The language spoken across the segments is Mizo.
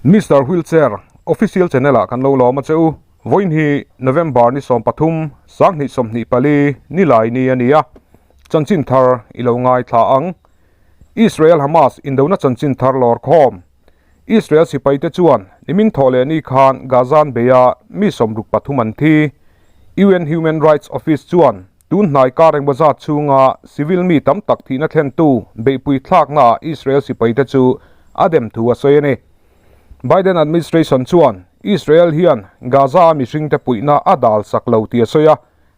Mister Wheelchair Official Channel ah kan lo lawm a che u. Vawiin hi November ni 13, 2024 nilai ni a ni a, chanchin thar i lo ngaithla ang. Israel Hamas indona chanchin thar lawr khawm. Israel sipaite chuan nimin thawh leh ni khan Gaza an bei a, mi 63 an thi. UN Human Rights Office chuan tun hnai kar engmaw zat chhunga civil mi tam tak thihna thlentu beihpui thlaknaah Israel sipaite chu a dem thu a sawi a ni. Biden administration chuan Israel hian Gaza-a mihringte puihna a dal sak lo tih a sawi a,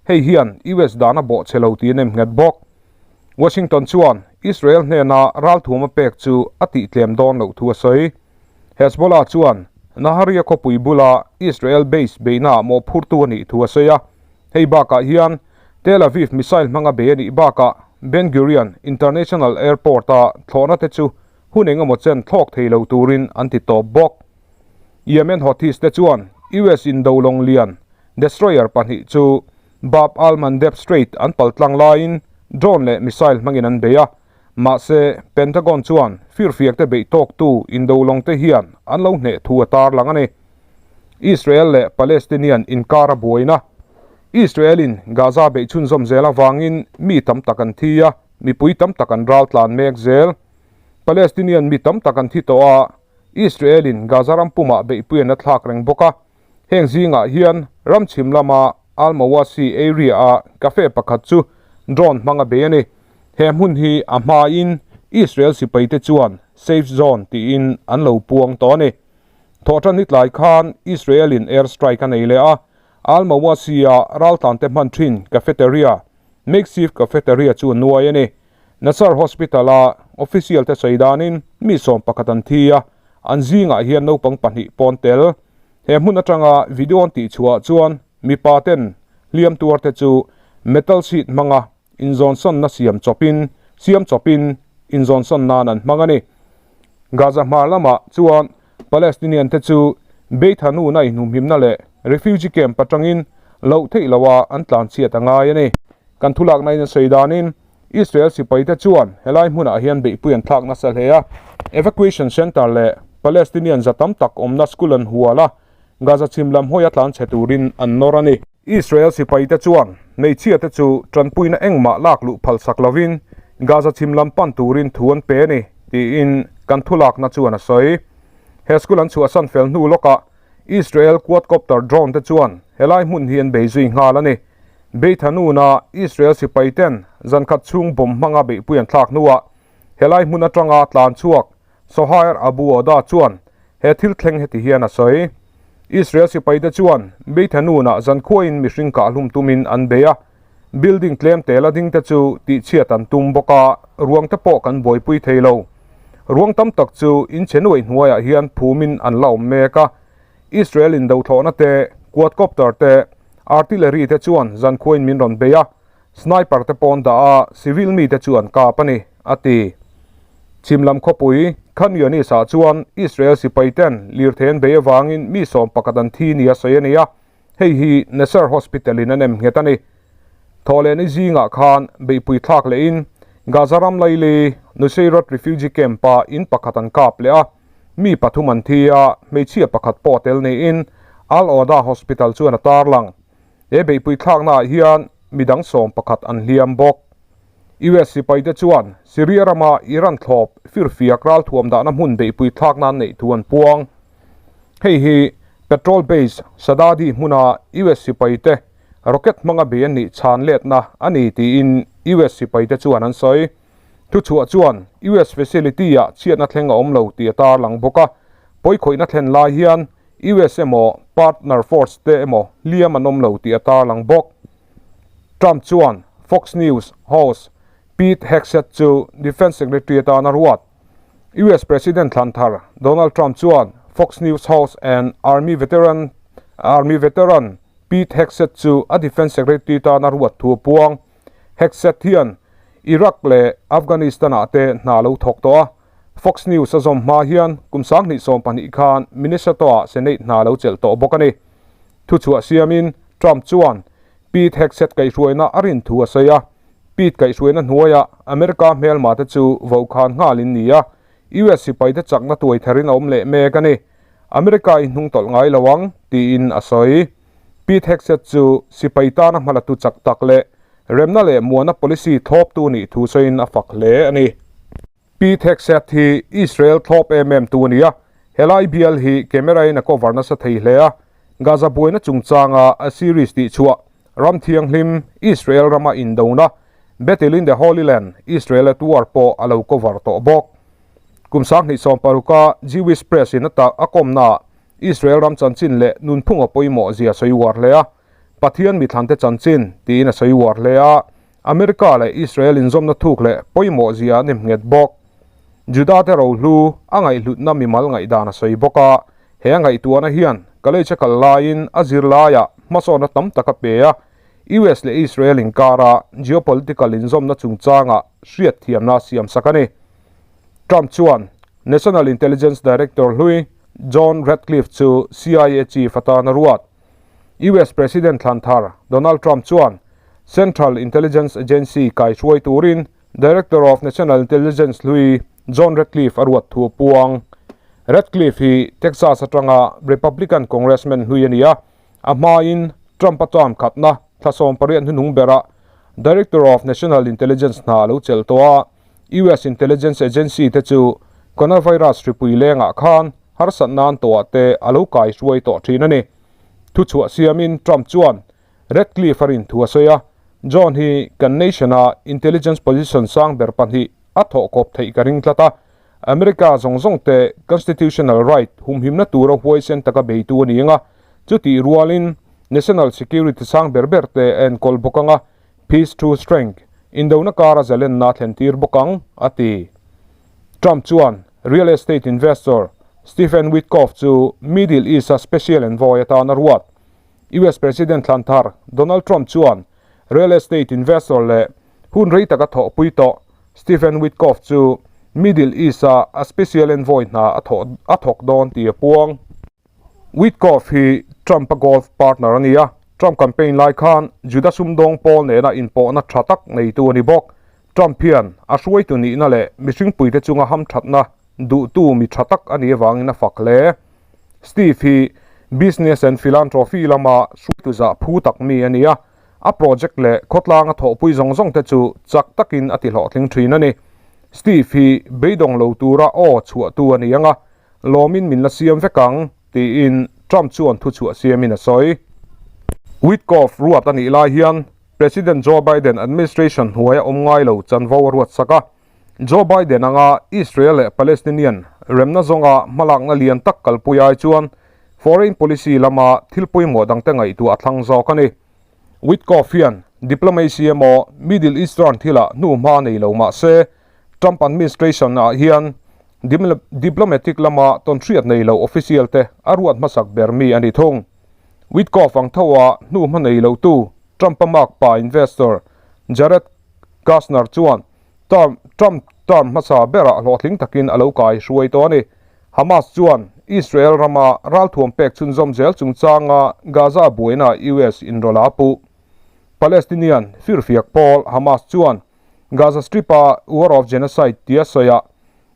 hei hian US dan a bawhchhe lo tih a nem nghet bawk. Washington chuan Israel hnena ralthuam a pek chu a tihtlem dawn loh thu a sawi. Hezbollah chuan Nahariya khawpui bula Israel base beihnaah mawhphurtu a nih thu a sawi a. Hei bakah hian Tel Aviv missile hmanga bei a nih bakah Ben Gurion International Airport-a thlawhna te chu hun engemaw chen thlawk thei lo turin an ti tawp bawk. Yemen Houthis te chuan US indo lawng lian destroyer pahnih chu Bab al-Mandeb Strait an pal tlang laiin drone leh missile hmangin an bei a, mahse Pentagon chuan firfiakte beih tawktu indo lawngte hian an lo hneh thu a tarlang a ni. Israel leh Palestinian inkar a buaina. Israel-in Gaza beih chhunzawm zel avangin mi tam tak an thi a, mipui tam tak an ral tlan mek zel. Palestinian mi tam tak an thi tawh a, Israel-in Gaza ram pumah beihpui an la thlak reng bawk a. Heng zingah hian ram chhim lama Al-Mawasi area-a cafe pakhat chu drone hmang a bei a ni. He hmun hi a hmain Israel sipaite chuan safe zone tiin an lo puang tawh a ni. Thawhtan hi tlai khan Israel-in air strike a nei leh a, Al-Mawasi-a raltlante hman thin cafeteria, makeshift cafeteria chu a nuai a ni. Nasser Hospital-a official te sawi danin mi 11 an thi a, an zingah hian naupang pahnih pawn tel. He hmun atanga video an tihchhuah chuan mipa ten hliam tuar te chu metal sheet hmanga inzawnsawnna siam chawpin siam chawpin inzawnsawn nan an hmang a ni. Gaza hmar lamah chuan Palestinian te chu Beit Hanoun a inhumhimna leh refugee camp atangin loh theih loha an tlanchhiat a ngai a ni. Kan thulakna in a sawi danin Israel sipaite chuan helai hmunah hian beihpui an thlak nasa hle a, evacuation centre leh Palestinian za tam tak awmna school an hual a, Gaza chhim lam hawi a tlanchhe turin an nawr a ni. Israel sipaite chuan hmeichhia te chu tanpuina engmah lak luh phalsak lovin Gaza chhim lam pan turin thu an pe a ni, tiin kan thulakna chuan a sawi. He school an chhuahsan fel hnu lawkah Israel quadcopter drone te chuan helai hmun hi an bei zui nghal a ni. Beit Hanoun-a Israel sipai ten zan khat chhung bomb hmanga beihpui an thlak hnuah helai hmun atanga tlan chhuak Sohair Abu Oda chuan he thil thleng heti hian a sawi. Israel sipaite chuan Beit Hanoun-ah zankhuain mihring kahhlum tumin an bei a, building tlem tel a ding te chu tihchhiat an tum bawk a, ruang te pawh kan buaipui thei lo. Ruang tam tak chu inchhe nuaih hnuaiah hian phumin an la awm mek a, Israel indothlawhna te, quadcopter te, artillery te chuan zankhuain min rawn bei a, Sniper te pawn dah a, civil mite chu an kap a ni, a ti. Chhim lam khawpui, Khan Younis ah chuan Israel sipai ten lirthei an bei avangin mi 11 an thi nia sawi a ni a, hei hi Nasser Hospital in a nem nghet a ni. Thawhlehni zingah khan beihpui thlak lehin Gaza ram laili Nuseirat refugee camp ah in pakhat an kap leh a, mi pathum an thi a, hmeichhia pakhat pawh tel niin Al-Awda Hospital chuan a tarlang. He beihpui thlaknaah hian midang 11 an hliam bawk. US sipaite chuan Syria rama Iran thlawp firfiak ralthuam dahna hmun beihpui thlakna an neih thu an puang. Hei hi petrol base Sadadi hmuna US sipaite rocket hmanga bei an nih chhan letna a ni tiin US sipaite chuan an sawi. Thuchhuah chuan US facility-ah chhiatna thleng a awm lo tih a tarlang bawk a, pawikhawihna thlen lai hian US emaw partner force te emaw hliam an awm lo tih a tarlang bawk. Trump chuan Fox News host Pete Hegseth chu Defence Secretary atan a ruat. US President thlan thar Donald Trump chuan Fox News host and Army veteran Army veteran Pete Hegseth chu a Defence Secretary tan a ruat thu a puang. Hegseth hian Iraq leh Afghanistan-ah te hna lo thawk tawh a. Fox News a zawm hma hian kum 2020 khan Minnesota-ah Senate hna lo chelh tawh bawk a ni. Thuchhuah siamin Trump chuan Pete Hegseth kaihhruaina a rin thu a sawi a, Pete kaihhruaina hnuaiah America hmelma te chu vokhan nghalin ni a, US sipaite chakna tuai therin a awm leh mek a ni. America i hnung tawlh ngai lo ang, tiin a sawi. Pete Hegseth chu sipai tana hmalatu chak tak leh remna leh muana policy thlawptu nih thu sawiin a fak hle a ni. Pete Hegseth hi Israel thlawp em em tu a ni a, helai bial hi camera in a cover nasa thei hle a, Gaza buaina chungchanga a series tih chhuah Ram Thianghlim, Israel rama indona, Battle in the Holy Land, Israel at War pawh a lo cover tawh bawk. Kum 2016 a Jewish Press in a tak a kawmnaah Israel ram chanchin leh nunphunga pawimawh zia sawi uar hle a, Pathian mithlante chanchin tiin a sawi uar hle a, America leh Israel inzawmna thuk leh pawimawh zia a nemnghet bawk. Juda-te rohlu a ngaihhlutna mimal ngaihdan a sawi bawk a, he a ngaihtuahna hian college a kal laiin a zirlaiah hmasawnna tam tak a pe a, US leh Israel inkara geopolitical inzawmna chungchangah hriatthiamna a siamsak a ni. Trump chuan National Intelligence Director hlui John Ratcliffe chu CIA chief atan a ruat. US President thlan thar Donald Trump chuan Central Intelligence Agency kaihruai turin Director of National Intelligence hlui John Ratcliffe a ruat thu a puang. Ratcliffe hi Texas atanga Republican Congressman hlui a ni a, a hmain Trump-a term khatna thla 18 hnuhnung berah Director of National Intelligence hna a lo chelh tawh a, US Intelligence Agency te chu Coronavirus hripui lengah khan harsat nan tawhah te a lo kai hruai tawh thin a ni. Thuchhuah siamin Trump chuan Ratcliffe a rin thu a sawi a, John hi kan nation-a intelligence position sang ber pahnih a thawh kawp theih ka ring tlat a, America zawng zawng te constitutional right humhimna tura huaisen taka beitu a ni ang a, chutih rualin national security sang ber ber te a enkawl bawk ang a, Peace through strength, indona kara zalenna a thlen tir bawk ang, a ti. Trump chuan real estate investor Stephen Witkoff chu Middle East-a special envoy atan a ruat. US President thlan thar Donald Trump chuan real estate investor leh hun rei taka thawhpui tawh Stephen Witkoff chu Middle East-a a special envoy hna a thawk dawn tih a puang. Witkoff hi Trump-a golf partner a ni a, Trump campaign lai khan Juda sumdawng pawl nena inpawhna tha tak neitu a ni bawk. Trump hian a hruaitu nihna leh mihringpuite chunga hamthatna duhtu mi tha tak a nih avangin a fak hle. Steve hi business and philanthropy lama hruaitu zah phu tak mi a ni a, a project leh khawtlanga thawhpui zawng zawng te chu chak takin a tihlawhtling thin a ni. Steve hi beidawng lo tura aw chhuahtu a ni ang a, Lawmin min la siam vek ang, tiin Trump chuan thuchhuah siamin a sawi. Witkoff ruat a nih lai hian President Joe Biden administration hnuaia awm ngai lo chanvo a ruat sak a. Joe Biden anga Israel leh Palestinian remna zawnga hmalakna lian tak kalpui ai chuan foreign policy lama thil pawimawh dangte ngaihtuah a thlang zawk a ni. Witkoff hian diplomacy emaw Middle Eastern thilah hnuhma nei lo mah se Trump administration ah hian diplomatic lama tawnhriat nei lo official te a ruat hmasak ber mi a ni thung. Witkoff ang tho a hnuhma nei lo tu Trump-a makpa investor Jared Kushner chuan Trump term hmasa berah hlawhtling takin a lo kai hruai tawh a ni. Hamas chuan Israel rama ralthuam pek chhunzawm zel chungchanga Gaza buaina US inrawlh a puh. Palestinian firfiak pawl Hamas chuan Gaza Strip-a War of Genocide tia sawiah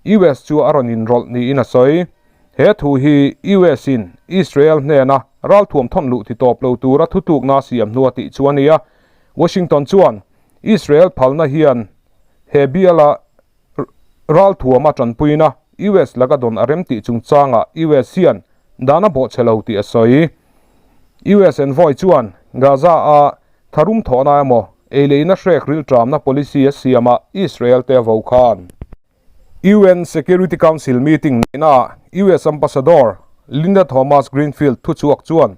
US chu a rawn inrawlh niin a sawi. He thu hi US-in Israel hnena ralthuam thawn luh ti tawp lo tura thutlukna a siam hnu a tih chu a ni a. Washington chuan Israel phalna hian he biala ralthuama tanpuina US laka dawn a rem tih chungchangah US hian dan a bawhchhe lo tih a sawi. US envoy chuan Gaza-a tharum thawhna emaw ei leina hrek rilṭamna policy a siamah Israel te a vo khan. UN Security Council meeting neihnaah US Ambassador Linda Thomas-Greenfield thuchhuak chuan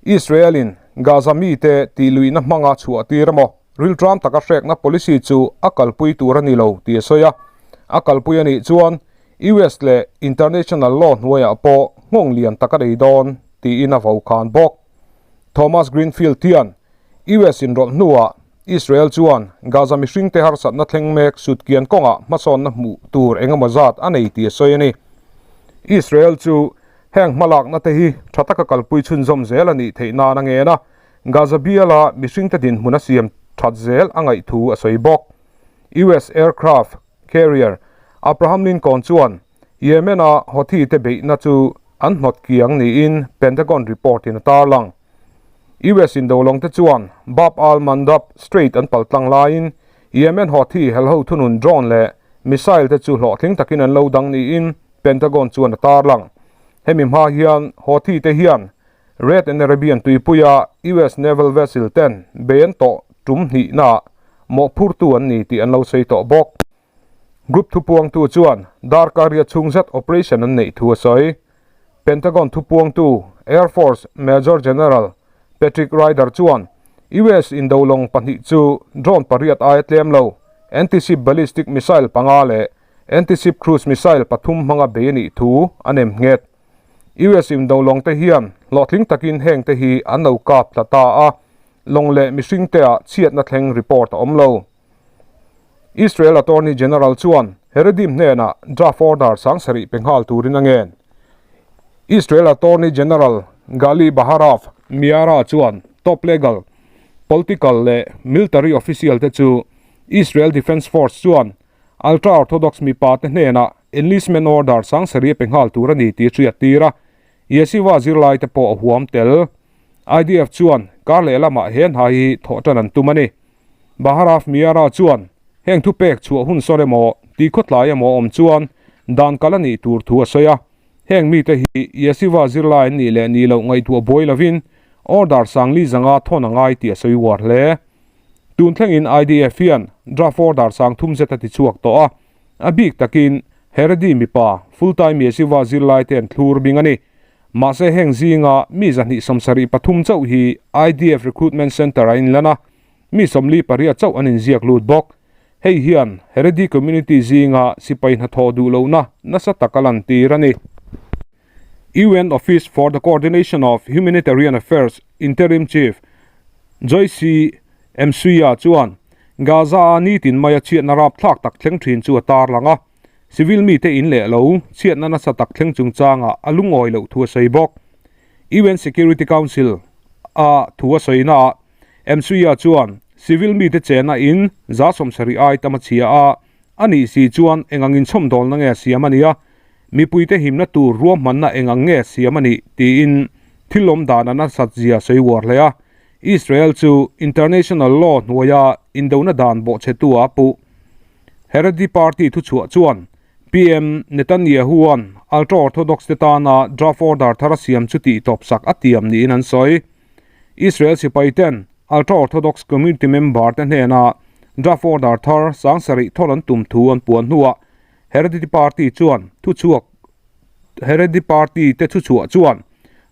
Israel-in Gaza mite tihluihna hmanga chhuah tir emaw rilṭam taka hrekna policy chu a kalpui tur a ni lo tih a sawi a. A kalpui a nih chuan US leh international law hnuaiah pawh nghawng lian tak a nei dawn tiin a vo khan bawk. Thomas Greenfield hian US inrawlh hnuah Israel chuan Gaza mihringte harsatna thleng mek sutkian kawngah hmasawnna hmuh tur eng emaw zat a nei tih a sawi a ni. Israel chu heng hmalakna te hi tha taka kalpui chhunzawm zel a nih theih nan a ngen a, Gaza biala mihringte dinhmun a siam that zel a ngaih thu a sawi bawk. US aircraft carrier Abraham Lincoln chuan Yemen-a Houthi te beihna chu. an hnawt kiang niin Pentagon report in a tarlang. US indolawng te chuan Bab al-Mandab Strait an paltlang laiin Yemen Houthi helho thunun drone leh missile te chu hlawhtling takin an lo dang niin Pentagon chuan a tarlang. Hemi hma hian Houthi te hian Red and Arabian tuipuia US naval vessel ten bei an tawh tum hnihnaah mawhphurtu an ni tih an lo sawi tawh bawk. Group thupuangtu chuan darkar riat chhung zet operation an neih thu a sawi. Pentagon thupuangtu Air Force Major General Patrick Ryder chuan US indolawng pahnih chu drone pariat aia tlem lo anti-ship ballistic missile panga leh anti-ship cruise missile pathum hmanga bei a nih thu a nem nghet. US indolawng te hian hlawhtling takin heng te hi an lo kap tla ta a, lawng leh mihring te ah chhiatna thleng report a awm lo. Israel Attorney General chuan Heredim hnenah draft order sangsarih pe nghal turin a ngen. Israel Attorney General Gali Baharav Miara chuan top legal, political leh military official te chu Israel Defence Force chuan ultra-Orthodox mipa te hnenah enlistment order sangsarih a pe nghal tur a ni tih a hriattir a, Yeshiva zirlai te pawh a huam tel. IDF chuan kar lehlamah he hna hi thawh tan an tum a ni. Baharav Miara chuan heng thupek chhuah hun sawn emaw tih khawtlai emaw awm chuan dan kal a nih tur thu a sawi a. Heng mite hi Yeshiva zirlai an nih leh nih loh ngaihtuah buai lovin order sangli zanga thawn a ngai tih a sawi uar hle. Tun thlengin IDF hian draft order sang thum zet a ti chhuak tawh a, a bik takin Haredi mipa full time Yeshiva zirlai te an thlur bing a ni. Mahse heng zinga mi 273 chauh hi IDF Recruitment Centre a inlan a, mi 48 chauh an inziak lut bawk. Hei hian Haredi community zinga sipai hnathawh duh lohna nasa tak a lantir a ni. UN Office for the Coordination of Humanitarian Affairs Interim Chief Joyce Msuya chuan Gaza-a nitin maia chhiatna rapthlak tak thleng thin chu a tarlang a. Civil mite in leh lo chhiatna nasa tak thleng chungchangah a lungawi loh thu a sawi bawk. UN Security Council a thu a sawinaah Msuya chuan civil mite chenna in 70 ai tam a chhia a, a nih si chuan eng angin chhawmdawlna nge siam a nia, mipuite himna tur ruahmanna eng ang nge siam a nih tiin thil awm dan a nasat zia sawi uar hle a. Israel chu international law hnuaia indona dan bawhchhetu a puh. Haredi party thuchhuah chuan PM Netanyahu-a'n ultra-Orthodox te tana draft order thar a siam chu tihtawpsak a tiam niin an sawi. Israel sipaiten ultra-Orthodox community member te hnena draft order thar 7000 thawn an tum thu an puan hnuah Haredi party chuan thuchhuak Haredi party te thuchhuah chuan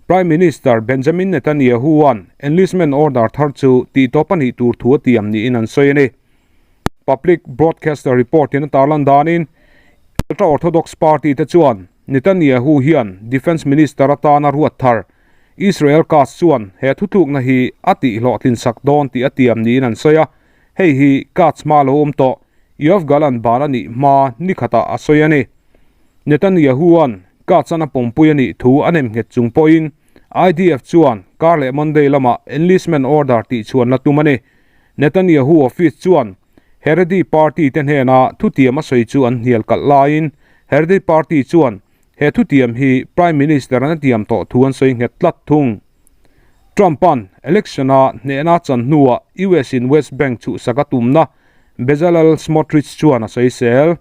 Prime Minister Benjamin Netanyahu-a'n enlistment order thar chu tihtawp a nih tur thu a tiam niin an sawi a ni. Public broadcaster report in a tarlan danin Ultra-Orthodox party te chuan Netanyahu hian Defence Minister atana ruat thar Israel Katz chuan he thutlukna hi a tihhlawhtlin sak dawn tih a tiam niin an sawi a, hei hi Katz hma lo awm tawh Yoav Gallant ban a nih hma ni khatah a sawi a ni. Netanyahu-a'n Katz-an a pawmpui a nih thu a nemnghet chung pawhin IDF chuan kar leh Monday lamah enlistment order tihchhuan la tum a ni. Netanyahu office chuan Haredi party te hnena thutiam a sawi chu an hnial kalh laiin Haredi party chuan he thutiam hi Prime Minister an a tiam tawh thu an sawi nghet tlat thung. Trump-a'n election-a hnehna chan hnuah US in West Bank chhuhsak a tumna Bezalel Smotrich chuan a sawisel.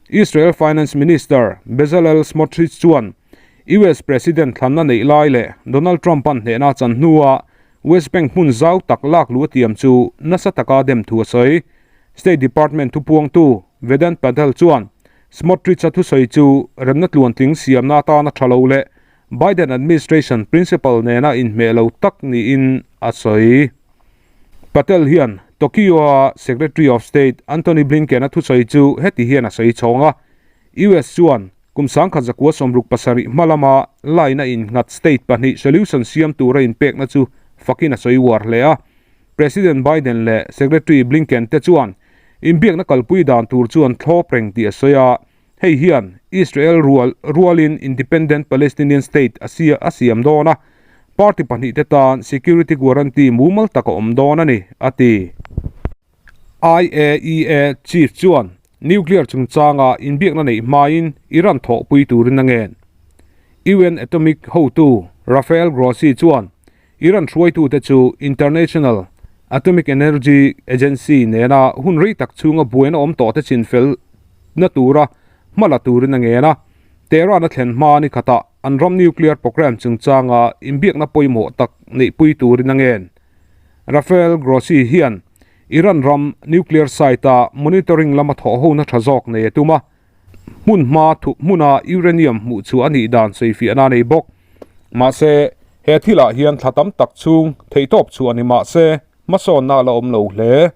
Israel Finance Minister Bezalel Smotrich chuan US President thlanna neih lai leh Donald Trump-a'n hnehna chan hnuah West Bank hmun zau tak lak luh a tiam chu nasa taka dem thu a sawi. State Department thupuangtu Vedant Patel chuan Smotrich-a thusawi chu remna tluantling siamna atana tha lo leh Biden administration principle nena inhmeh lo tak niin a sawi. Patel hian Tokyo-a Secretary of State Antony Blinken-a thusawi chu heti hian a sawi chhawng a, US chuan kum 1967 hma lama line a innghat state pahnih solution siam tura inpekna chu fakin a sawi uar hle a. President Biden leh Secretary Blinken te chuan inbiakna kalpui dan tur chu an thlawp reng tih a sawi a, hei hian Israel rual rualin independent Palestinian state a sia a siam dawn a, party pahnih te tan security guarantee mumal tak a awm dawn a ni, a ti. IAEA chief chuan nuclear chungchanga inbiakna neih hmain Iran thawhpui turin a ngen. UN Atomic hotu Rafael Grossi chuan Iran hruaitute chu International Atomic Energy Agency nena hun rei tak chhunga buaina awm tawhte chinfel na tura hma la turin a ngen a. Tehran a thlen hma ni khatah an ram nuclear programme chungchanga inbiakna pawimawh tak neihpui turin a ngen. Rafael Grossi hian Iran ram nuclear site-a monitoring lama thawhhona tha zawk nei a tum a, hmun hma thup hmuna uranium hmuh chhuah a nih dan sawifiahna a nei bawk. Mahse, he thilah hian thla tam tak chhung theihtawp chhuah a ni mahse, hmasawnna a la awm lo hle.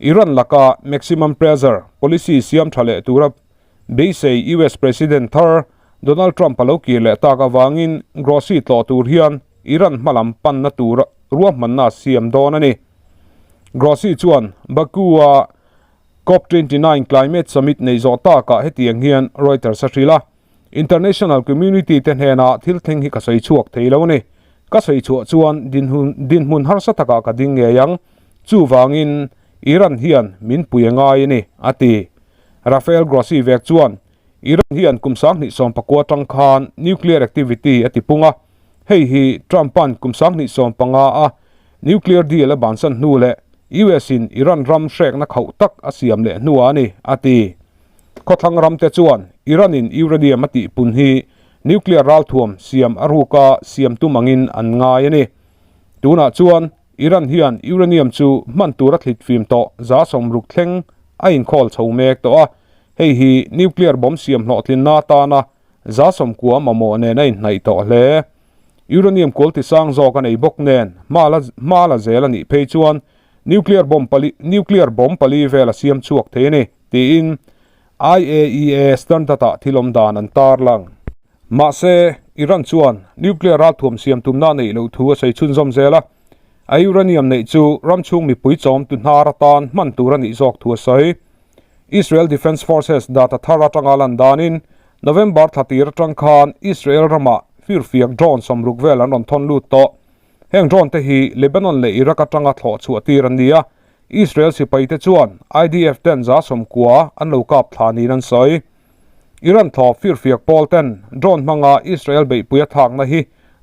Iran laka maximum pressure policy siam tha leh tura beisei US President thar Donald Trump a lo kir leh tak avangin Grossi tlawh tur hian Iran hmalam panna tur ruahmanna a siam dawn a ni. Grossi chuan Baku-a Cop 29 Climate Summit neih zawh takah hetiang hian Reuters a hrilh a, International community te hnenah thil thleng hi ka sawi chhuak thei lo a ni. Ka sawi chhuah chuan dinhmun harsa takah ka ding ngei ang. Chuvangin Iran hian min pui a ngai a ni, a ti. Rafael Grossi vek chuan Iran hian kum 2019 atang khan nuclear activity a ti pung a, hei hi Trump-a'n kum 2015 a nuclear deal a bansan hnu leh US in Iran ram hrekna khauh tak a siam leh hnuah a ni, a ti. Khawthlang ramte chuan Iran in uranium a tihpun hi nuclear ralthuam siam a ruka siam tum angin an ngai a ni. Tunah chuan Iran hian uranium chu hman tur a thlit fim tawh 60% thleng a inkhawl chho mek tawh a, hei hi nuclear bomb siam hlawhtlinna atana 90% mamawh nen a inhnaih tawh hle. Uranium kual ti sang zawk a nei bawk nen hma la zel a nih phei chuan nuclear bomb pali nuclear bomb pali vel a siam chhuak thei a ni, tiin IAEA standard ah thil awm dan an tarlang. Mahse, Iran chuan nuclear ralthuam siam tumna a neih loh thu a sawi chhunzawm zel a, a uranium neih chu ram chhung mipui chawm tu hnar atan hman tur a nih zawk thu a sawi. Israel Defense Forces data thar atanga lan danin November thla tir atang khan Israel ramah firfiak drone 60 vel an rawn thawn lut tawh. Heng drone te hi Lebanon leh Iraq atanga thlawh chhuah tir an ni a, Israel sipaite chuan IDF ten 90% an lo kap thla niin an sawi. Iran thlawp firfiak pawl ten drone hmanga Israel beihpui a thlakna hi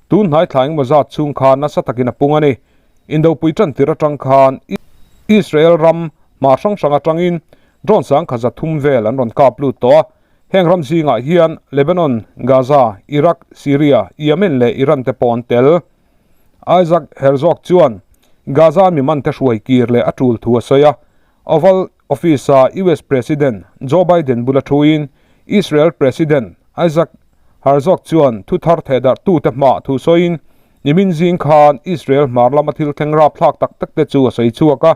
tun hnai thla engemaw zat chhung khan nasa takin a pung a ni. Indopui tan tir atang khan Israel ram hma hrang hrang atangin drone 130 vel an rawn kap lut tawh a. Heng ram zingah hian Lebanon, Gaza, Iraq, Syria, Yemen leh Iran te pawh an tel. Isaac Herzog chuan Gaza mi man te hruai kir leh a tul thu a sawi a. Oval Office-a US President Joe Biden bula thuin Israel President Isaac Herzog chuan thu thar thehdarh tute hmah thu sawiin nimin zing khan Israel hmar lama thil thleng rapthlak tak tak te chu a sawi chhuak a.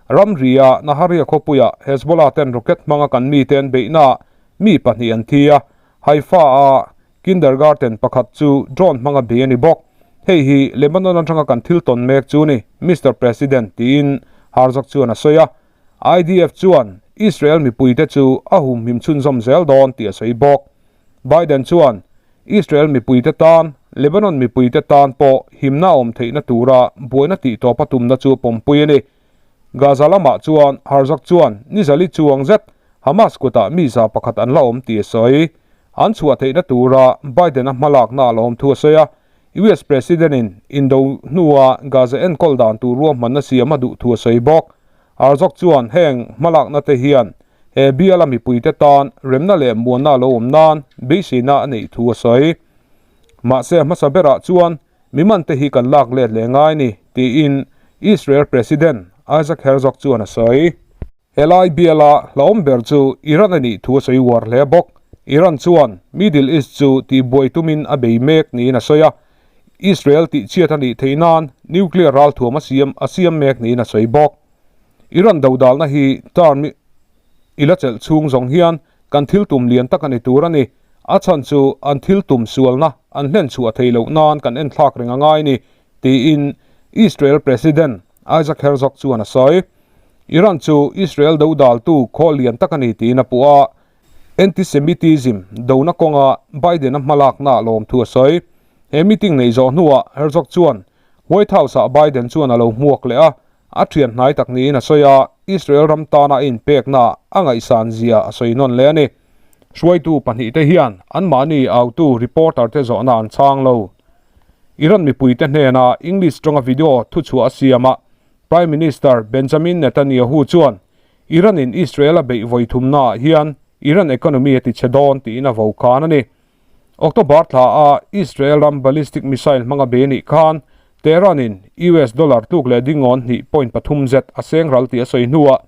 Ramria Nahariya khawpuiah Hezbollah ten rocket hmanga kan mite an beihnaah mi pahnih an thi a, Haifa-a kindergarten pakhat chu drone hmanga bei a ni bawk. Hei hi Lebanon atanga kan thil tawn mek chu ni, Mister President, tiin Herzog chuan a sawi a. IDF chuan Israel mipuite chu a humhim chhunzawm zel dawn tih a sawi bawk. Biden chuan Israel mipuite tan, Lebanon mipuite tan pawh himna a awm theihna tura buaina tihtawp a tumna chu pawmpui a ni. Gaza lamah chuan Herzog chuan nizali chuang zet Hamas kutah mi 100 an la awm tih a sawi. An chhuah theihna tura Biden-a hmalakna a la awm thu a sawi a, US President-in indo hnua Gaza enkawl dan tur ruahmanna siam a duh thu a sawi bawk. Herzog chuan heng hmalakna te hian he biala mipuite tan remna leh muanna a lo awm nan beiseina a neih thu a sawi. Mahse hmasa berah chuan mimante hi kan lak let leh ngai ni, tiin Israel President Isaac Herzog chuan a sawi. Helai biala hlauhawm ber chu Iran a nih thu a sawi uar hle bawk. Iran chuan Middle East chu tihbuai tumin a bei mek niin a sawi a, Israel tihchhiat a nih theih nan nuclear ralthuam a siam a siam mek niin a sawi bawk. Iran dodalna hi term i la chelh chhung zawng hian kan thil tum lian tak a ni tur a ni. A chhan chu an thil tum sualna an hlen chhuah theih loh nan kan enthlak reng a ngai ni, tiin Israel President Isaac Herzog chuan a sawi. Iran chu Israel dodaltu khaw lian tak a ni tiin a puh a, anti-Semitism dona kawnga Biden-a hmalakna a lawm thu a sawi. He meeting neih zawh hnuah Herzog chuan White House-ah Biden chuan a lo hmuak leh a, a thian hnai tak niin a sawi a, Israel ram tana a inpeknaah a ngaihsan zia a sawi nawn leh a ni. Hruaitu pahnihte hian anmahni autu reporter te zawhna an chhang lo. Iran mipuite hnena English tawnga video thuchhuah a siam a, Prime Minister Benjamin Netanyahu chuan Iran in Israel a beih vawi thumnaah hian Iran economy a tichhe dawn tiin a vo khan a ni. October thla a Israel ram ballistic missile hmanga be nih khan Tehran in US dollar tluk leh dingawn hnih point pathum zet a seng ral tih a sawi hnuah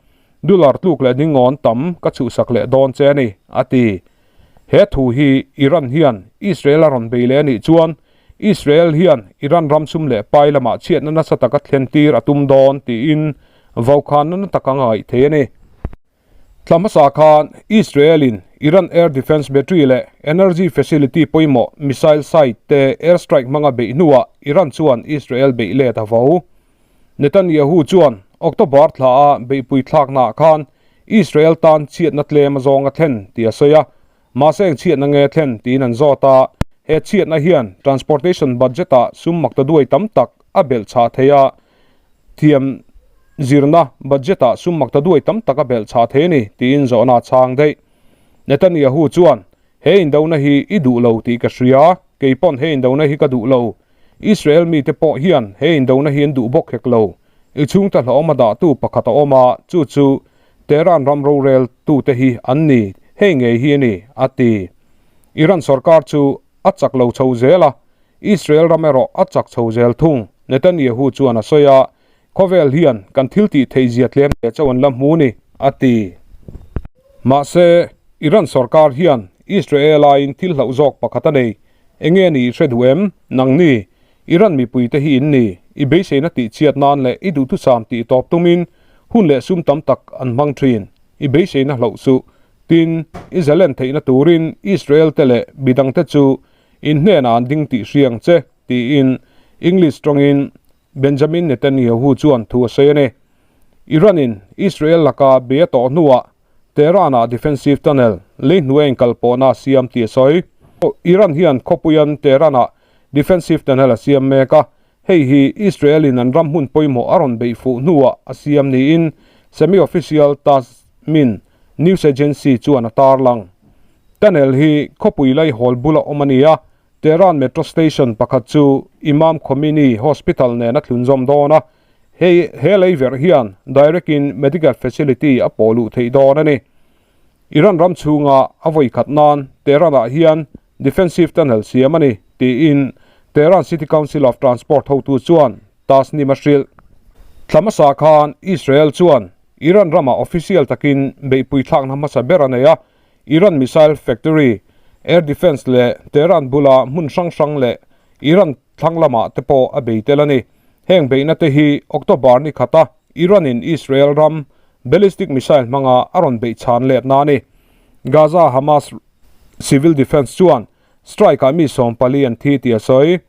Dollar tluk leh dingawn tam ka chhuhsak leh dawn che a ni, a ti. He thu hi Iran hian Israel a rawn bei leh a nih chuan Israel hian Iran ram sum leh pai lamah chhiatna nasa taka thlen tir a tum dawn tiin vaukhana na taka ngaih thei a ni. Thla hmasa khan Israel in Iran air defence battery leh energy facility pawimawh missile site te air strike hmanga beih hnuah Iran chuan Israel beih let a vo. Netanyahu chuan October thla a beihpui thlaknaah khan Israel tan chhiatna tlem a zawng a thlen tih a sawi a, mahse eng chhiatna nge thlen tiin an zawt a, he chhiatna hian transportation budget ah sum maktaduai tam tak a belh chhah thei a, thiam zirna budget ah sum maktaduai tam tak a belh chhah thei a ni tiin zawhna a chhang daih. Netanyahu chuan He indona hi i duh lo tih ka hria, kei pawn he indona hi ka duh lo. Israel mite pawh hian he indona hi an duh bawk hek lo. I chhungte hlauhawm a dahtu pakhat a awm a, chu chu Tehran ram rorel tute hi an ni, hei ngei hi a ni, a ti. Iran sorkar chu a chak lo chho zel a, Israel ram erawh a chak chho zel thung, Netanyahu chuan a sawi a, Khawvel hian kan thil tih theih zia tlem leh chauh an la hmu ni, a ti. Mahse, Iran sorkar hian Israel aiin thil hlauh zawk pakhat a nei. Enge a nih i hre duh em? Nangni, Iran mipuite hi in ni. I beiseina tih chhiat nan leh i duhthusam tih tawp tumin hun leh sum tam tak an hmang thin. I beiseina hlauh suh. Tin, i zalen theihna turin Israel te leh midangte chu in hnenah an ding tih hriang che, tiin English tawngin Benjamin Netanyahu chuan thu a sawi a ni. Iran-in Israel laka bei a tawh hnuah Tehran-ah defensive tunnel, lei hnuai inkalpawhna a siam tih a sawi. Iran hian khawpuian Tehran-ah defensive tunnel a siam mek a, hei hi Israel-in an ram hmun pawimawh a rawn beih fuh hnuah a siam niin semi-official Tasnim news agency chuan a tarlang. Tunnel hi khawpui laihawl bula awm a ni a, Tehran Metro Station pakhat chu Imam Khomeini Hospital nen a thlunzawm dawn a, hei he lei verh hian direct in medical facility a pawh luh theih dawn a ni. Iran ram chhunga a vawi khat nan Tehran ah hian defensive tunnel siam a ni, tiin Tehran City Council of Transport hotu chuan Tasnim a hrilh. Thla hmasa khan Israel chuan Iran ramah official takin beihpui thlakna hmasa ber a nei a, Iran missile factory, air defence leh Tehran bula hmun hrang hrang leh Iran thlang lamah te pawh a bei tel a ni. Heng beihna te hi October ni khata Iran-in Israel ram ballistic missile hmanga a rawn beih chhan letna a ni. Gaza Hamas civil defence chuan strike-ah mi 40 an thi tih a sawi.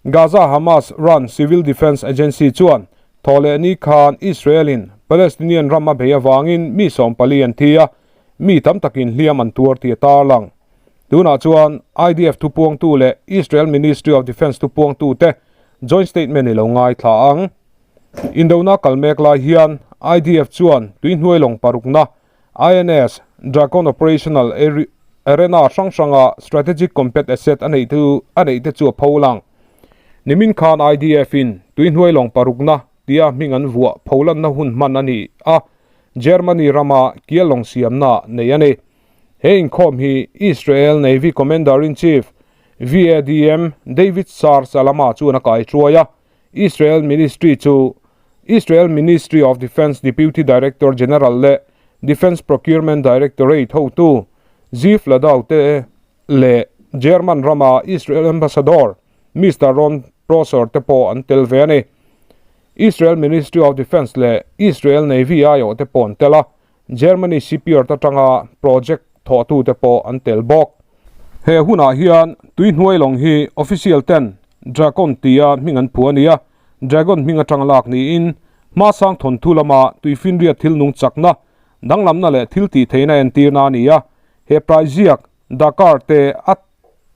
Gaza Hamas run civil defence agency chuan thawhleh ni khan Israel-in Palestinian ram a bei avangin mi 40 an thi a, Mi tam takin hliam an tuar tih a tarlang. Tunah chuan IDF thupuangtu leh Israel Ministry of Defence thupuangtute joint statement i lo ngaithla ang. Indona kal mek lai hian IDF chuan tuihnuai lawng parukna INS Dragon Operational Arena hrang hranga strategic combat asset a neih a neih te chu a pholang. Nimin khan IDF in tuihnuai lawng parukna tia hming an vuah pholanna hun hman a ni a. Germany rama kial lawng siamna nei a ni. He inkhawm hi Israel Navy Commander-in-Chief VADM David Sar Salama chuan a kaihruai a, Israel Ministry chu Israel Ministry of Defence Deputy Director General leh Defence Procurement Directorate hotu Ziv Ladau te leh German rama Israel Ambassador Mister Ron Prosor te pawh an tel ve a ni. Israel Ministry of Defence leh Israel Navy aiawh te pawh an tel a, Germany shipyard atanga project thawhtute pawh an tel bawk. He hunah hian tuihnuai lawng hi official ten Dragon tia hming an phu a ni a, Dragon hming atanga lak niin hmasang thawnthu lama tuifinriat thil nung chakna, danglamna leh thil tih theihna entirna a ni a, he praiziak Dakar te a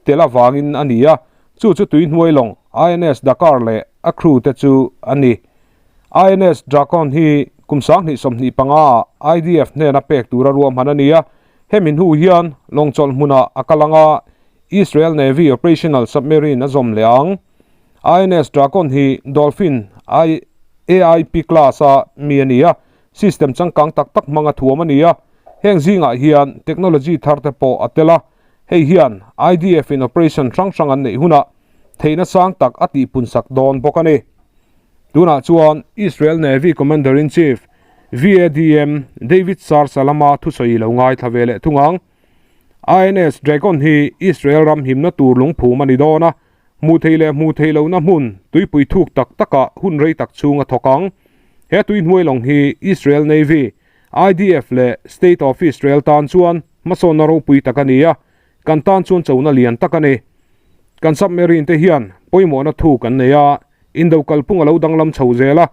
tel avangin a ni a, chu chu tuihnuai lawng INS Dakar leh a crew te chu a ni. INS Drakon hi kum 2025 ah IDF hnena pek tura ruahman a ni a, Hemi hnu hian lawng chawlh hmunah a kal ang a, Israel Navy operational submarine a zawm leh ang. INS Dragon hi Dolphin AIP class a mi a ni a, system changkang tak tak hmanga thuam a ni a, heng zingah hian technology thar te pawh a tel a, hei hian IDF in operation hrang hrang an neih hunah theihna sang tak a tihpunsak dawn bawk a ni. Tunah chuan Israel Navy Commander-in-Chief VADM David Sar Salama thusawi lo ngaithla ve leh thung ang. INS Dragon hi Israel ram himna tur lungphum a ni dawn a, hmuh theih leh hmuh theih lohna hmun tuipui thuk tak takah hun rei tak chhung a thawk ang. He tui hnuai lawng hi Israel Navy, IDF leh State of Israel tan chuan hmasawnna ropui tak a ni a, kan tan chuan chona lian tak a ni. Kan submarine te hian pawimawhna thuk an nei a, indo kalphung a lo danglam chho zel a,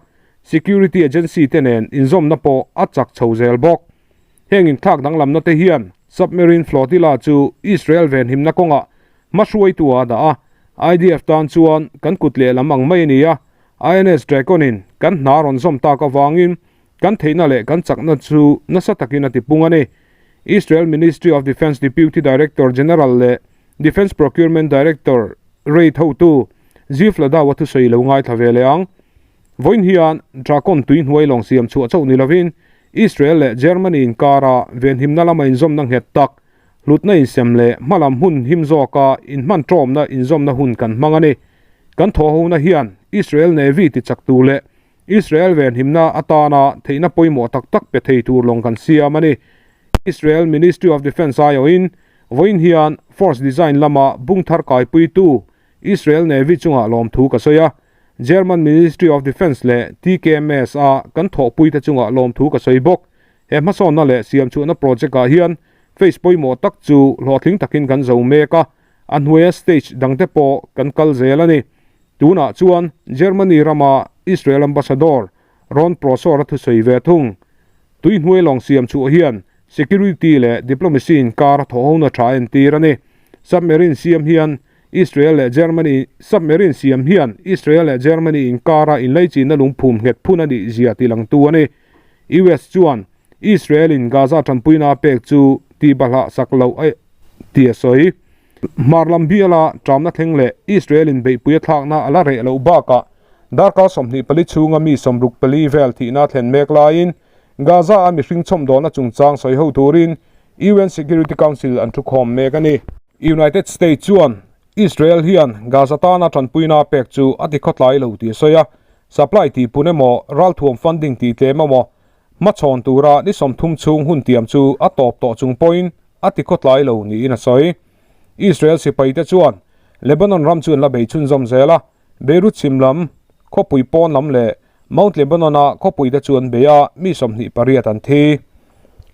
security agency te nen inzawmna pawh a chak chho zel bawk. Heng inthlak danglamna te hian submarine flotilla chu Israel venhimna kawngah hmahruaitu a dah a, IDF tan chuan kan kut lehlam ang mai a ni a, INS Dragon in kan hna rawn zawm tak avangin kan theihna leh kan chakna chu nasa takin a tipung a ni. Israel Ministry of Defence Deputy Director General leh Defence Procurement Director rate hotu Ziv Ladau-a thusawi lo ngaithla ve leh ang. Vawiin hian Drakon tui hnuai lawng siam chhuah chauh ni lovin Israel leh Germany inkara venhimna lama inzawmna nghet tak, hlutna insem leh hmalam hun him zawka inhman tawmna inzawmna hun kan hmang a ni. Kan thawhhona hian Israel Navy tichak tur leh Israel venhimna atana theihna pawimawh tak tak pe thei tur lawng kan siam a ni. Israel Ministry of Defence aiawhin vawiin hian Force Design lama bung thar kaipuitu Israel Navy chungah lawmthu ka sawi a, German Ministry of Defence leh TKMS a kan thawhpuite chungah lawmthu ka sawi bawk. He hmasawnna leh siamchhuahna project ah hian phase pawimawh tak chu hlawhtling takin kan zo mek a, a hnuaia stage dangte pawh kan kal zel a ni. Tunah chuan Germany rama Israel Ambassador Ron Prosor a thusawi ve thung. Tui hnuai lawng siam chhuah hian security leh diplomacy inkar a thawhhona tha entir a ni. Submarine siam hian Israel leh Germany Submarine siam hian Israel leh Germany inkara inlaichinna lungphum nghet phun a nih zia tilangtu a ni. US chuan Israel in Gaza tanpuina a pek chu tihbahlah sak loh a ti a sawi. Hmar lam biala ṭamna thleng leh Israel in beihpui a thlakna a la reh loh bakah darkar 24 chhunga mi 64 vel thihna a thlen mek laiin Gaza a mihring chhawmdawlna chungchang sawi ho turin UN Security Council an thukhawm mek a ni. United States chuan Israel hian Gaza tana tanpuina a pek chu a tikhawtlai lo tih a sawi a, supply tihpun emaw ralthuam funding tihtlem emaw hmachhawn tura ni 30 chhung hun tiam chu a tawp tawh chung pawhin a tikhawtlai lo niin a sawi. Israel sipaite chuan Lebanon ram chu an la bei chhunzawm zel a, Beirut chhim lam, khawpui pawn lam leh Mount Lebanon-a khawpuite chu an bei a, mi 28 an thi.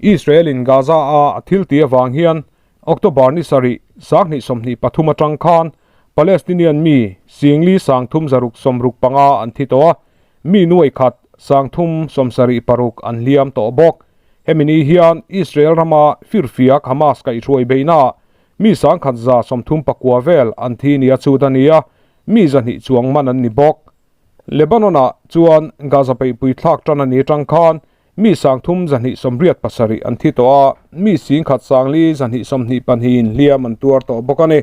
Israel-in Gaza-a a thil tih avang hian October ni sarih, 2023 atang khan Palestinian mi singli 3 665 an thi tawh a, mi nuai khat 3 76 an hliam tawh bawk. Hemi ni hian Israel rama firfiak Hamas kaihhruai beihnaah mi 1,139 vel an thi nia chhut a ni a, mi 200 chuang man an ni bawk. Lebanon-ah chuan Gaza peihpui thlak tan a ni atang khan mi 3 287 an thi tawh a, mi 1,000 sangli 222 hliam an tuar tawh bawk a ni.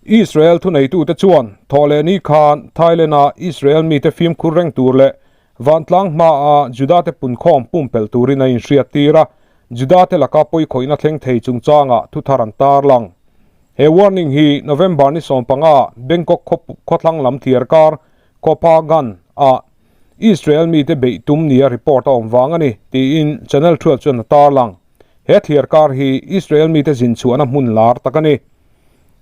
Israel thuneitute chuan thawhlehni khan Thailand-a Israel mite fimkhur reng tur leh vantlang hmaa Juda-te punkhawm pumpelh turin a inhriattir a, Juda-te laka pawikhawihna thleng thei chungchangah thuthar an tarlang. He warning hi November ni 15 Bangkok khawthlang lam thiar kar Koh Phangan-ah Israel mite beih tum nia report a awm vang a ni, tiin Channel 12 chuan a tarlang. He thliar kar hi Israel mite zin chhuahna hmun lar tak a ni.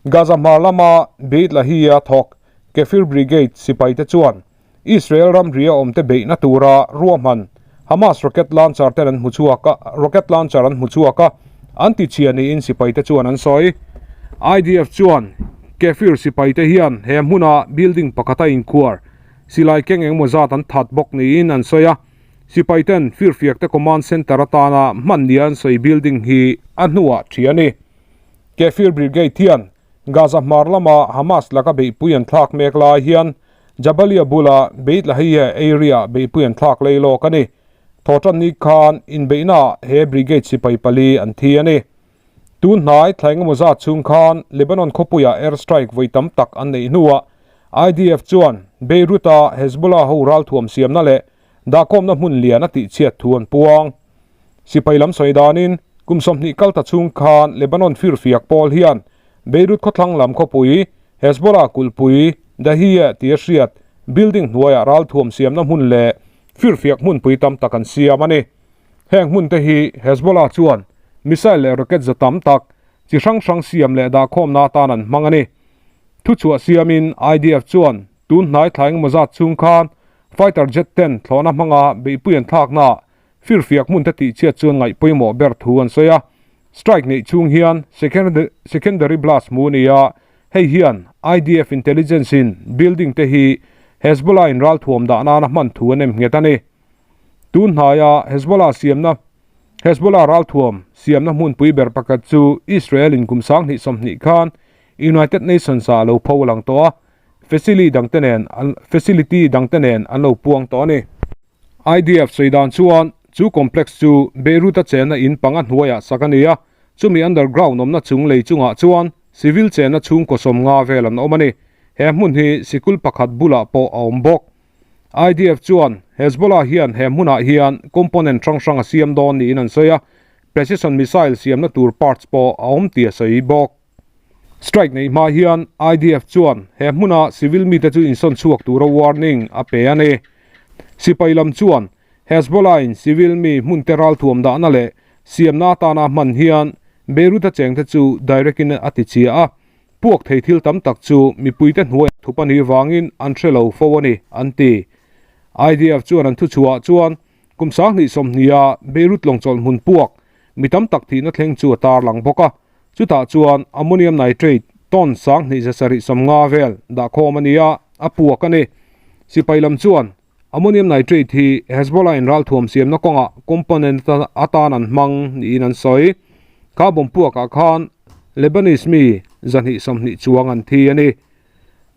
Gaza hmar lama Beit Lahia thawk Kefir Brigade sipaite chuan Israel ramri a awmte beihna tura ruahman Hamas rocket launcher ten an hmu chhuak a, rocket launcher an hmu chhuak a, an tichhia niin sipaite chuan an sawi. IDF chuan Kefir sipaite hian he hmuna building pakhata inkhuar silai keng engemaw zat an that bawk niin an sawi a. Sipaiten firfiakte command center atana hman nia an sawi building hi a hnuah thi a ni. Kefir Brigade hian Gaza hmar lama Hamas laka beihpui an thlak mek lai hian Jabalia bula Beit Lahia area beihpui an thlak lei lawk a ni. Thawhtanni khan inbeihnaah he brigade sipai pali an thi a ni. Tun hnai thlai engemaw zat chhung khan Lebanon khawpuiah air strike vawi tam tak an neih hnuah IDF chuan Beirut-a Hezbollah ho ralthuam siamna leh dahkhawmna hmun lian a tihchhiat thu an puang. Sipai lam sawi danin kum 20 kal ta chhung khan Lebanon firfiak pawl hian Beirut khawthlang lam khawpui Hezbollah kulhpui Dahieh tia hriat building hnuaiah ralthuam siamna hmun leh firfiak hmunpui tam tak an siam a ni. Heng hmun te hi Hezbollah chuan missile leh rocket za tam tak chi hrang hrang siam leh dahkhawmna atan an hmang a ni. Thuchhuah siamin IDF chuan tun hnai thla engemaw zat chhung khan fighter jet ten thlawhna hmanga beihpui an thlaknaah firfiak hmun te tihchhiat chuan ngaih pawimawh ber thu an sawi a. Strike neih chhung hian secondary blast hmu a ni a, hei hian IDF intelligence in building te hi Hezbollah in ralthuam dah nana hman thu an em nghet a ni. Tun hnaia Hezbollah siamna Hezbollah ralthuam siamna hmunpui ber pakhat chu Israel in kum 2020 khan United Nations ah a lo pho lang tawh a, facility dangte nen facility dangte nen an lo puang tawh a ni. IDF sawi dan chuan chu complex chu Beirut-a chenna in panga hnuaiah sak a ni a, chumi underground awmna chung lei chungah chuan civil chenna chhungkaw 50 vel an awm a ni. He hmun hi sikul pakhat bulah pawh a awm bawk. IDF chuan Hezbollah hian he hmunah hian component hrang hrang a siam dawn niin an sawi a, precision missile siamna tur parts pawh a awm tih a sawi bawk. Strike neih hma hian IDF chuan he hmuna civil mite chu insawn chhuak tura warning a pe a ni. Sipai lam chuan Hezbollah in civil mi hmunte ralthuam dahna leh siamna atana hman hian Beirut-a chengte chu direct in a ti chhia a, Puak thei thil tam tak chu mipuite hnuaiah thup a nih vangin an hre lo fo a ni, an ti. IDF chuan an thuchhuahah chuan kum 2020-a Beirut lawngchawlh hmun puak mi tam tak thihna thleng chu a tarlang bawk a. Chutah chuan ammonium nitrate ton 2750 vel dahkhawm a ni a, a puak a ni. Sipai lam chuan ammonium nitrate hi Hezbollah in ralthuam siamna kawngah component atan an hmang niin an sawi. Kha bawm puakah khan Lebanese mi 220 chuang an thi a ni.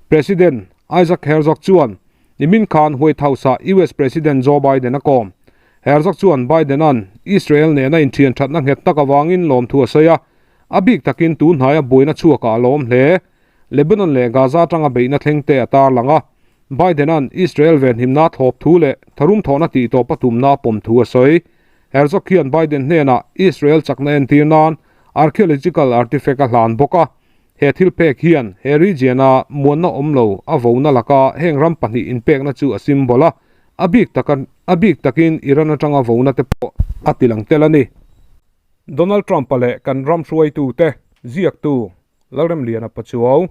President Isaac Herzog chuan nimin khan White House-ah US President Joe Biden a kawm. Herzog chuan Biden-a'n Israel nena inthian thatna nghet tak avangin lawmthu a sawi a, a bik takin tun hnaia buaina chhuakah a lawm hle. Lebanon leh Gaza atanga beihna thleng te a tarlang a, Biden-a'n Israel venhimna thlawp thu leh tharum thawhna tihtawp a tumna a pawm thu a sawi. Herzog hian Biden hnenah Israel chakna entir nan archaeological artifact a hlan bawk a. He thil pek hian he region-a muanna awm lo a vona laka heng ram pahnih inpekna chu a symbol a, a bik taka a bik takin Iran atanga vona te pawh a tilang tel a ni. Donald Trump-a leh kan ram hruaitute ziaktu Lalremliana Pachuau.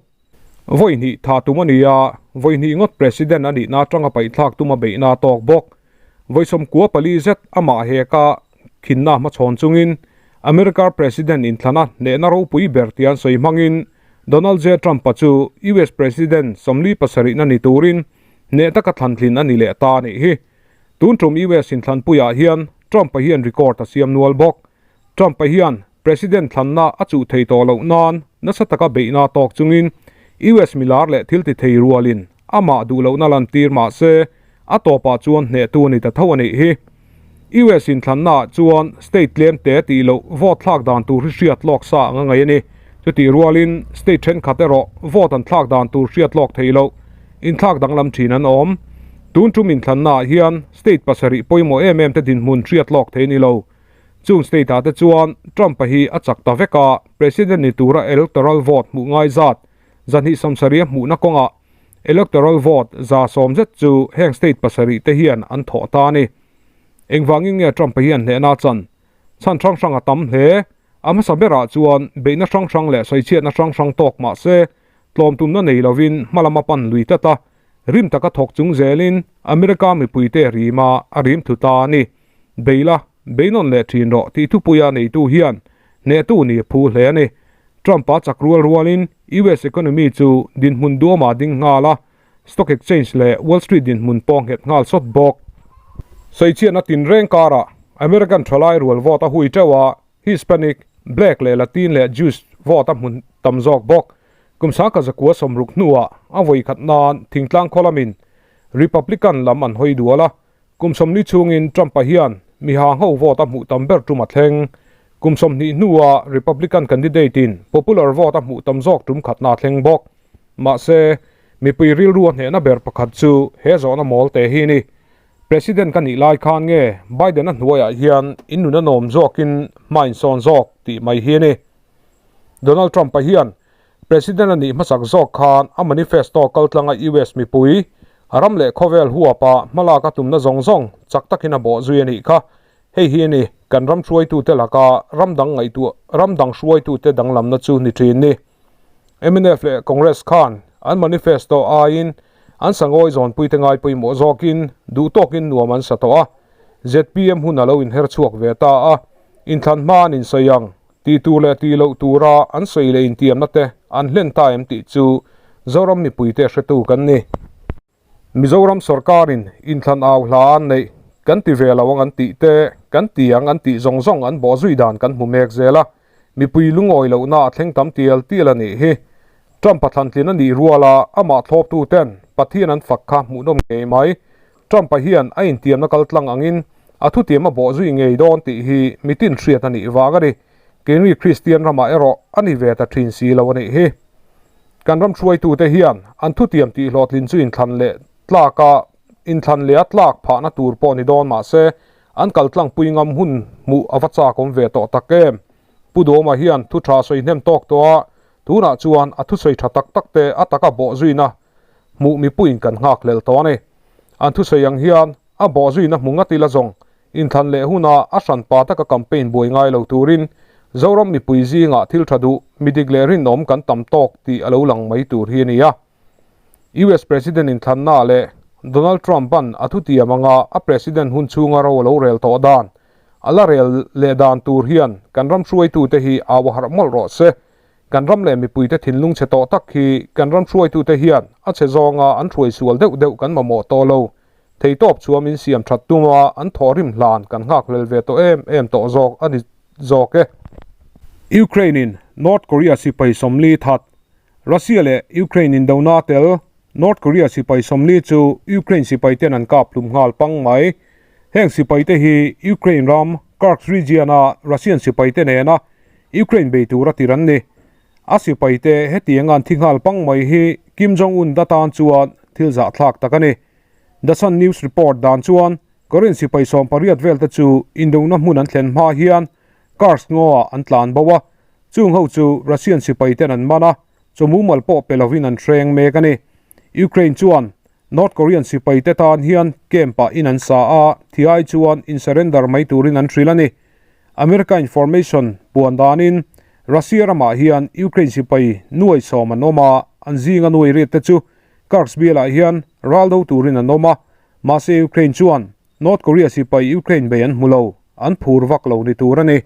Vawi hnih tha tum a ni a, vawi hnih ngawt President a nihna atanga paihthlak tum a beihna a tawk bawk. Vawi 14 zet amah heka khinna hmachhawn chungin America President inthlana hnehna ropui ber tia an sawi hmangin Donald J. Trump-a chu US President 47 na ni turin hneh taka thlantlin a ni leh ta a nih hi. Tun tum US inthlanpuiah hian Trump-a hian record a siam nual bawk. Trump-a hian President thlanna a chuh thei tawh loh nan nasa taka beihna tawk chungin US milar leh thil ti thei rualin amah duh lohna lantir mah se a tawpah chuan hnehtu a ni ta tho a nih hi. US inthlannaah chuan state tlem te tih loh vote thlak dan tur hi hriat lawk sa ang a ngaih a ni. Chutih rualin state thenkhat erawh vote an thlak dan tur hriat lawk theih loh inthlak danglam thin an awm. Tun tum inthlannaah hian state pasarih pawimawh em em te dinhmun hriat lawk thei a ni lo. Chung state ah te chuan Trump-a hi a chak ta vek a, President ni tura electoral vote hmuh ngai zat 270 a hmuhna kawngah electoral vote 110 zet chu heng state pasarih te hian an thawh ta a ni. Engvangin nge Trump-a hian hnehna a chan? Chhan hrang hrang a tam hle. A hmasa berah chuan beihna hrang hrang leh sawichhiatna hrang hrang tawk mah se tlawm tumna nei lovin hmalam a pan lui tlat a, rim taka thawk chung zelin America mipuite rima a rim thu ta a ni. Beila, beinawn leh thin rawh tih thupuia neitu hian hnehtu ni a phu hle a ni. Trump-a chak rual rualin US economy chu dinhmun duamah ding nghal a, stock exchange leh Wall Street dinhmun pawh nghet nghal sawt bawk. Sawichhiatna tinreng karah American thalai rual vote a hui teuh a, Hispanic, Black leh Latin leh Jews vote a hmun tam zawk bawk. Kum 1960 hnuah a vawi khat nan thingtlang khaw lamin Republican lam an hawi dual a, Kum 40 chhungin Trump-a hian mi hang ho vote a hmuh tam ber tum a thleng. Kum 20 hnua Republican candidate in popular vote a hmuh tam zawk tum khatna a thleng bawk. Mahse, mipui rilru a hnehna ber pakhat chu he zawhna mawl te hi a ni. President ka nih lai khan nge Biden a hnuaiah hian in nun a nawm zawkin hma in sawn zawk tih mai hi a ni. Donald Trump-a hian President a nih hmasak zawk khan a manifesto kaltlanga US mipui, a ram leh khawvel huapa hmalak a tumna zawng zawng chak takin a bawh zui a nih kha. Hei hi a ni kan ram hruaitute laka ram dang ngaihtuah ram dang hruaitute danglamna chu ni thin ni. Mnf leh Congress khan an manifesto aiin an sangawi zawnpuite ngai pawimawh zawkin duh tawkin nuam an sa tawh a, zpm hun a lo inher chhuak ve ta a, inthlan hma an insawi ang tih tur leh tih loh tura an sawi leh intiamna te an hlen ta em tih chu Zoram mipuite hretu kan ni. Mizoram sorkarin inthlan au hla an neih kan ti ve lo ang an tih te, kan ti ang an tih zawng zawng an bawh zui dan kan hmu mek zel a, mipui lungawi lohna a thleng tam tial tial a nih hi. Trump a thlantlin a nih ruala amah thlawptu ten Pathian an fak kha hmuhnawm ngei mai. Trump-a hian a intiamna kal tlang angin a thutiam a bawh zui ngei dawn tih hi mitin hriat a nih vang a ni. Keini Kristian ramah erawh a ni ve ta thin si lo a nih hi. Kan ram hruaitute hian an thutiam tih hlawhtlin chu inthlan leh tlaka inthlan leh a tlak phahna tur pawh ni dawn mah se an kal tlangpui ngam hun hmuh a va chak awm ve tawh tak em. Pu Dawma hian thu tha sawi hnem tawk tawh a, tunah chuan a thusawi tha tak tak te a taka bawh zuina hmuh mipuiin kan nghak hlel tawh a ni. An thusawi ang hian a bawh zuina hmu ngat ila zawng Inthlan leh huna a hranpa taka campaign buai ngai lo turin Zoram mipui zingah thil tha duh, midik leh rinawm kan tam tawk tih a lo lang mai tur hi a ni a. US President inthlanna leh Donald Trump-a'n a thutiam anga a President hun chhunga ro a lo rel tawh dan, a la rel leh dan tur hian kan ram hruaitute hi au a harh mawlh rawh se. Kan ram leh mipuite thinlung chhe tawh tak hi kan ram hruaitute hian a chhe zawnga an hruai sual deuh deuh kan mamawh tawh lo. Theitawp chuam in siam that tum a, an thawhrim hlan kan nghakhlel ve tawh em em tawh zawk a ni zawk e. Ukraine in North Korea sipai 40 that Russia leh Ukraine indona tel North Korea sipai 40 chu Ukraine sipai ten an kap hlum nghal pang mai. Heng sipai te hi Ukraine ram Kursk region a Russian sipai te nena Ukraine bei tura tir an ni. A sipai te hetiang an thi nghal pang mai hi Kim Jong Un datan chuan thil zahthlak tak a ni. The Sun News report dan chuan Korean sipai 18 vel te chu indona hmun an thlen hma hian Kursk ngaw-ah an tlan bo a, chung ho chu Russian sipai ten an man a, chawmumal pawh pe lovin an hreng mek a ni. Ukraine chuan North Korean sipai te tan hian camp-ah in an sa a, thi ai chuan in surrender mai turin an hrilh a ni. America information puan danin Russia ramah hian Ukraine sipai nuai 10 an awm a, an zinga nuai riat te chu Kursk bialah hian ral do turin an awm a, mahse Ukraine chuan North Korea sipai Ukraine bei an hmu lo, an phur vak lo ni tur a ni.